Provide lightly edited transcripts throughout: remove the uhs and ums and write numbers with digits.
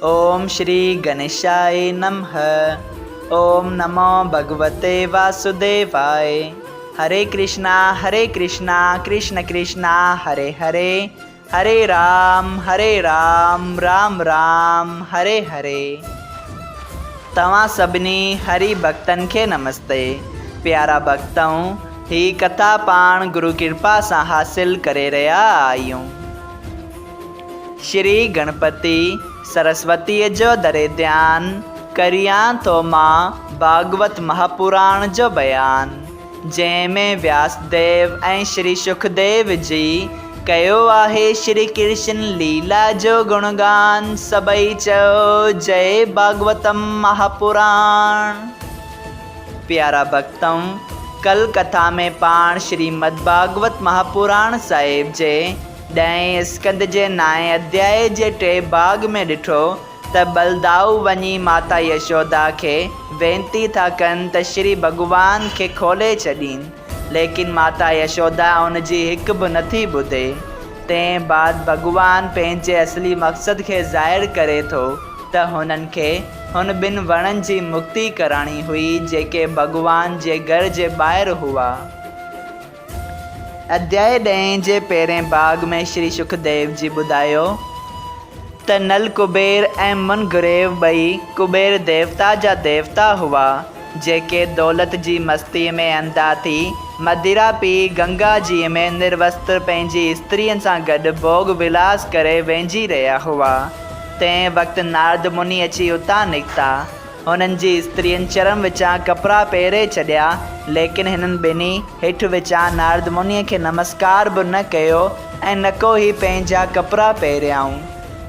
اوم شري گنيشاء نمھ اوم نمو ڀڳوتي واسوديواء هري ڪرشنا هري ڪرشنا ڪرشن ڪرشنا هري هري هري رام هري رام رام رام هري هري. توهان سڀني هري ڀڳتن کي نمستي. پيارا ڀڳتؤ هي ڪٿا پاڻ گرو ڪرپا سان حاصل ڪري رهيا آهيون. شري گڻپتي سرسوتيء جو دري ڌيان، ڪريان ٿو مان ڀاڳوت مهاپراڻ جو بيان، جنهن ۾ وياس ديو ۽ شري شڪديو جي ڪيو آهي شري ڪرشن ليلا جو گڻگان، سڀئي چئو جئي ڀاڳوتم مهاپراڻ. پيارا ڀڳتؤ! ڪل ڪٿا ۾ پاڻ شريمد ڀاڳوت مهاپراڻ صاحب جي ڏهين اسڪنڌ جي نائين اڌيائي جي ٽئين ڀاڳ ۾ ڏٺو ته ٻلدائو وڃي ماتا يشودا کي وينتي ٿا ڪن ته شري ڀڳوان کي کولي ڇڏين، ليڪن ماتا يشودا ان جي هڪ به نٿي ٻڌي. تنهن بعد ڀڳوان پنهنجي اصلي مقصد کي ظاهر ڪري ٿو ته هنن کي هن ٻن وڻن جي مڪتي ڪراڻي هئي جيڪي ڀڳوان جي گهر جي ٻاهر هئا. اڌيائي ڏهين جي پهرئين ڀاڳ ۾ شري شڪديو جي ٻڌايو ته نل ڪبير ۽ منگريو ٻئي ڪبير ديوتا جا ديوتا هئا، جيڪي دولت جي مستيء ۾ انڌا ٿي مديرا پي گنگا جيء ۾ نروستر پنهنجي استرين سان گڏ ڀوڳ ولاس ڪري وهنجي رهيا هئا. تنهن وقت نارد مني اچي اتان نڪتا. هنن جي استرين چرم وچان ڪپڙا پهري ڇڏيا، ليڪن هنن ٻنهي هيٺ وچان نارد منيء کي نمسڪار به نه ڪيو ۽ نڪو هي پنهنجا ڪپڙا پهريائون.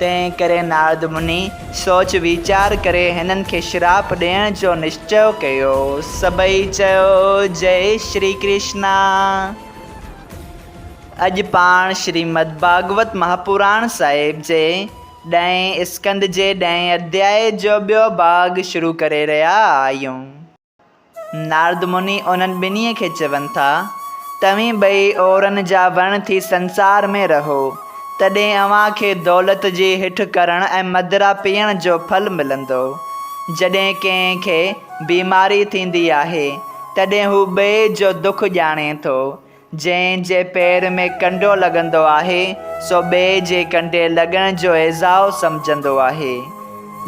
تنهن ڪري نارد مني سوچ ويچار ڪري هنن کي شراپ ڏيڻ جو نشچيو ڪيو. سڀئي چيو، جئي شري ڪرشنا! اڄ پاڻ شريمد ڀاڳوت مهاپراڻ صاحب جي ڏهين اسڪنڌ جي ڏهين اڌيائي جو ٻيو ڀاڳ شروع ڪري رهيا آهيون. نارد مني انهن ٻنهي کي چون ٿا، توهين ٻئي اورن جا وڻ ٿي سنسار ۾ رهو، تڏهن اوهان کي دولت جي هٺ ڪرڻ ۽ مدرا پيئڻ جو ڦل ملندو. جڏهن ڪنهن کي بيماري ٿيندي آهي، تڏهن هو ٻئي جو دک ڄاڻي ٿو. جنهن جي پير ۾ ڪنڊو لڳندو آهي، سو ٻئي جي ڪنڊي لڳڻ جو ايذاء سمجهندو آهي.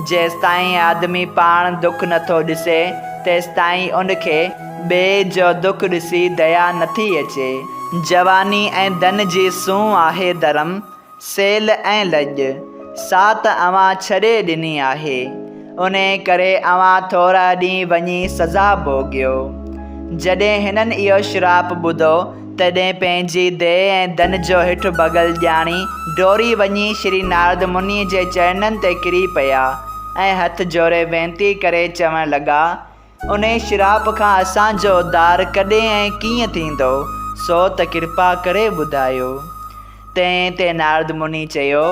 جيستائين آدمي پاڻ دک نٿو ڏسي، تيستائين ان کي ٻئي جو دک ڏسي ديا نٿي اچي. جواني ۽ ڌن جي سونهن آهي ڌرم، سيل ۽ لڄ، سا ته اوهان ڇڏي ڏني آهي، انهيء ڪري اوهان ٿورا ڏينهن وڃي سزا ڀوڳيو. جڏهن هنن اهو شراپ ٻڌو، تڏهن پنهنجي ديهه ۽ ڌن جو هٺ ڀڳل ڄاڻي، ڊوڙي وڃي شري نارد منيء جي چرنن تي ڪري پيا ۽ هٿ جوڙي وينتي ڪري چوڻ لڳا، انهيء شراپ کان اسان جو اڌار ڪڏهن ۽ ڪيئن ٿيندو، سو ته ڪرپا ڪري ٻڌايو. تنهن تي نارد مني چيو،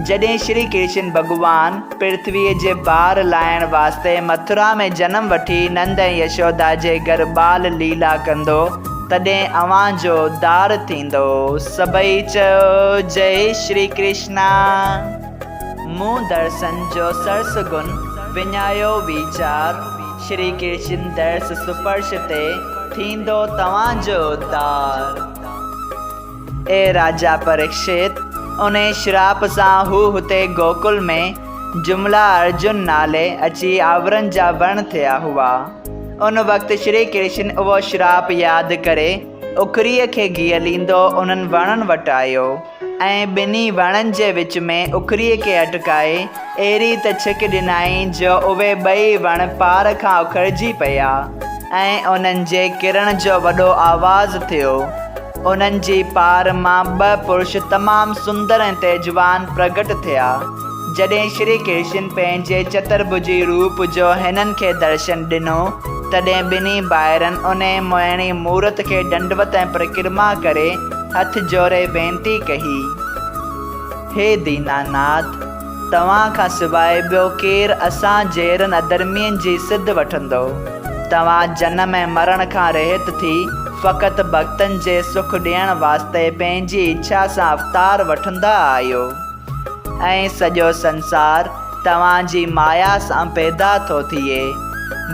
جڏهن شري ڪرشن ڀڳوان پرٿويء جي بار لاهڻ واسطي مٿرا ۾ جنم وٺي نند ۽ يشودا جي گهر ٻال ليلا ڪندو، تڏهن اوهان جو اڌار ٿيندو. سڀئي چيو، جئي شري ڪرشنا! مون درسن جو سرس گن وڃايو ويچار، شري ڪرشن درس سپرش تي ٿيندو توهان جو اڌار. اي راجا پريڪشت! انهي شراپ سان هو هتي گوڪل ۾ جملا ارجن نالي اچي آورن جا وڻ ٿيا هئا. ان وقت شري ڪرشن اهو شراپ ياد ڪري اکريء کي گهليندو انهن وڻن وٽ آيو. ۽ ٻنهي وڻن جي وچ ۾ اکريء کي اٽڪائي اهڙي ته ڇڪ ڏنائين جو اهي ٻئي وڻ پار کان اکڙجي پيا ۽ انهن جي ڪرڻ جو وڏو آواز ٿيو. انهن جي پار مان ٻه پرش تمام سندر ۽ تيجوان پرگٽ ٿيا. جڏهن شري ڪرشن پنهنجي چترڀجي روپ جو هنن کي درشن ڏنو، تڏهن ٻنهي ڀائرن انهيء موهڻي مورت کي ڏنڊوت ۽ پرڪرما ڪري، هٿ جوڙي وينتي ڪئي، هي ديناناٿ! توهان کان سواء ٻيو ڪير اسان جهڙن اڌرمين جي سڌ وٺندو؟ توهان جنم ۽ مرڻ کان رهت ٿي، فقط ڀڳتن جي سک ڏيڻ واسطي پنهنجي اڇا سان اوتار وٺندا آهيو. ۽ سڄو سنسار توهان جي مايا سان پيدا ٿو ٿئي.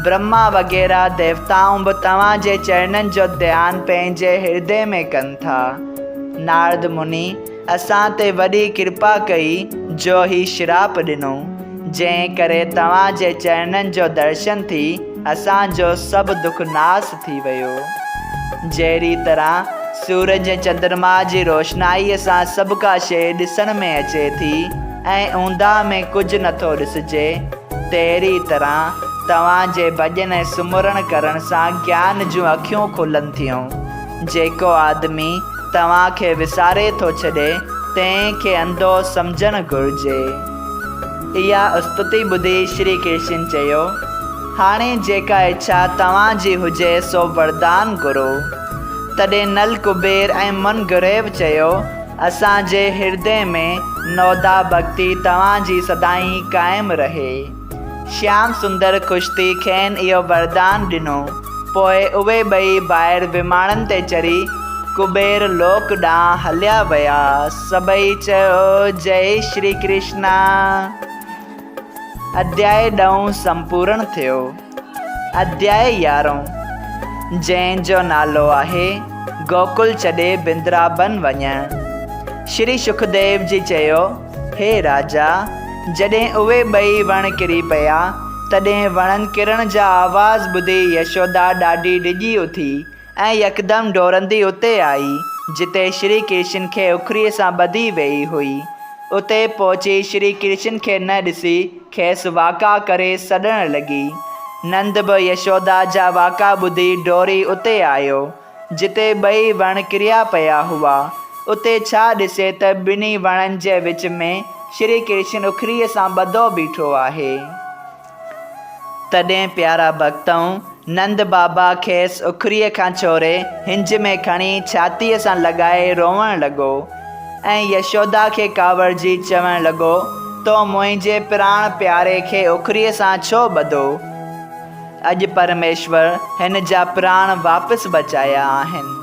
برهما وغيره ديوتائون به توهان جي چرنن جو ڌيان پنهنجي هردي ۾ ڪن ٿا. نارد مني اسان تي وڏي ڪرپا ڪئي جو هي شراپ ڏنو، جنهن ڪري توهان جي چرنن جو درشن ٿي اسان جو سڀ دک ناس ٿي ويو. جهڙي طرح سورج ۽ چندرما جي روشنائيء سان سڀڪا شيء ڏسڻ ۾ اچي ٿي ۽ اونداهه ۾ ڪجهه نٿو ڏسجي، تهڙي طرح توهان جي ڀڄن ۽ سمرڻ ڪرڻ سان گيان جون اکيون کلن ٿيون. جيڪو آدمي توهان کي وساري ٿو ڇڏي، تنهن کي انڌو سمجهڻ گهرجي. اها استتي ٻڌي شري ڪرشن چيو، هاڻي جيڪا اڇا توهان جي هجي سو وردان گهرو. تڏهن نل ڪبير ۽ من گريو چيو، اسان جي هردي ۾ نودا ڀڳتي توهان جي سدائين قائم رهي. شيام سندر خوش ٿي کين اهو وردان ڏنو. پوء اهي ٻئي ڀائر وماڻن تي چڙهي ڪبير لوڪ ڏانهن هليا ويا. سڀئي چيو، جئي شري ڪرشنا. اڌيائي ڏهون سمپورڻ ٿيو. اڌيائي يارهون، جنهن جو نالو آهي، گوڪل ڇڏي بندرابن وڃڻ. شري شڪديو جي چيو، هي راجا! جڏهن اهي ٻئي وڻ ڪري پيا، تڏهن وڻن ڪرڻ جا آواز ٻڌي يشودا ڏاڍي ڊڄي اٿي ۽ يڪدم ڊوڙندي اتي آئي، جتي شري ڪرشن کي اکريء سان ٻڌي ويئي هئي. اتي پهچي شري ڪرشن کي نه ڏسي کيس واڪا ڪري سڏڻ لڳي. نند به يشودا جا واڪا ٻڌي ڊوڙي اتي آيو، جتي ٻئي وڻ ڪريا پيا هئا. اتي ڇا ڏسي ته ٻنهي وڻن جي وچ ۾ شري ڪرشن اکريء سان ٻڌو بيٺو آهي. تڏهن پيارا ڀڳتؤ، نند بابا کيس اکريء کان ڇوري هنج ۾ کڻي ڇاتيء سان لڳائي روئڻ لڳو ۽ يشودا کي ڪاوڙجي چوڻ لڳو، تو منهنجي پراڻ پياري کي اکريء سان ڇو ٻڌو؟ اڄ پرميشور هن جا پراڻ واپس بچايا آهن.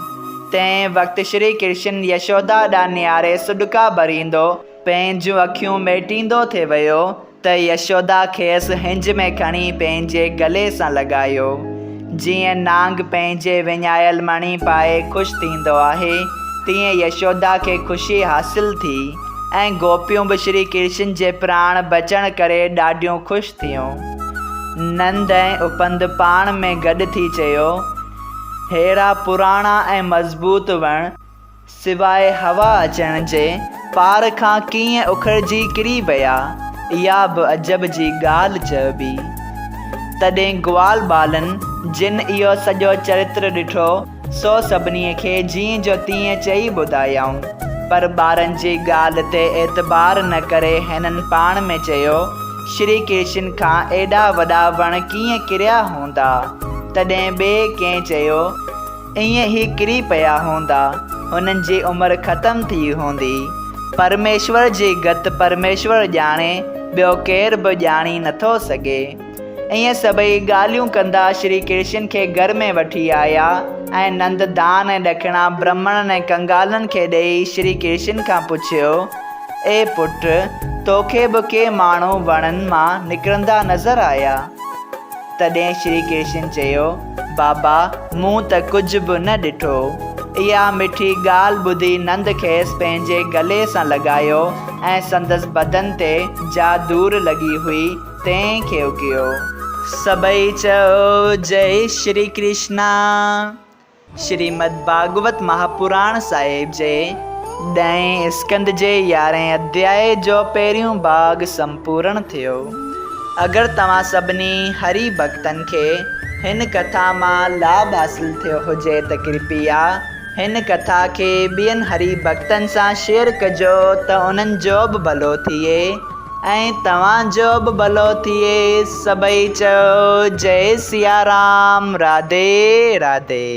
تنهن وقت شري ڪرشن يشودا ڏانهن نهاري سڏڪا ڀريندو پنهنجون اکيون مهٽيندو ٿي ويو ته يشودا کيس هنج ۾ کڻي پنهنجي گلي سان لڳايو. جيئن نانگ پنهنجي وڃايل مڻي پائي خوش ٿيندو آهي، تيئن يشودا کي خوشي حاصل ٿي ۽ گوپيون به شري ڪرشن جي پراڻ بچڻ ڪري ڏاڍيون خوش ٿيون. نند ۽ اپند پاڻ ۾ گڏ ٿي چيو، ههڙا پراڻا ۽ مضبوط وڻ، سواء هوا اچڻ جي، پار کان ڪيئن اکڙجي ڪري ويا، اها به عجب جي ڳالهه چئبي. تڏهن گوال ٻالن، جن اهو سڄو چرتر ڏٺو، سو سڀني کي جيئن جو تيئن چئي ٻڌايائون. پر ٻارن جي ڳالهه تي اعتبار نه ڪري هنن پاڻ ۾ چيو، شري ڪرشن کان ايڏا وڏا وڻ ڪيئن ڪريا هوندا؟ تڏهن ٻئي ڪنهن چيو. ائين ئي ڪري پيا هوندا. هنن جي عمر ختم ٿي هوندي. پرميشور جي گت پرميشور ڄاڻي، ٻيو ڪير به ڄاڻي نٿو سگهي. ائين سڀئي ڳالهيون ڪندا شري ڪرشن کي گهر ۾ وٺي آيا ۽ نند دان ۽ ڏکڻا برهمڻن ۽ ڪنگالن کي ڏيئي شري ڪرشن کان پڇيو، اي پٽ! توکي به ڪي ماڻهو وڻن مان نڪرندا نظر آيا؟ تڏهن شري ڪرشن چيو، بابا، مون ته ڪجهه به نه ڏٺو. اها مٺي ڳالهه ٻڌي نند کيس پنهنجي گلي سان لڳايو ۽ سندس بدن تي جا ڌوڙ لڳي هئي، تنهن کي اگهيو. سڀئي چيو، جئي شري ڪرشنا. شريمد ڀاڳوت مهاپراڻ صاحب جي ڏهين اسڪنڌ جي يارهين اڌيائي جو پهريون ڀاڳ سمپورڻ ٿيو. اگر توهان سڀني هري ڀڳتن کي هن ڪٿا مان لاڀ حاصل ٿيو هجي ته ڪرپيا هن ڪٿا کي ٻين هري ڀڳتن سان شيئر ڪجو ته انهن جو به ڀلو ٿئي ۽ توهان جو به ڀلو ٿئي سڀئي چئو جئي سيارام راڌي راڌي.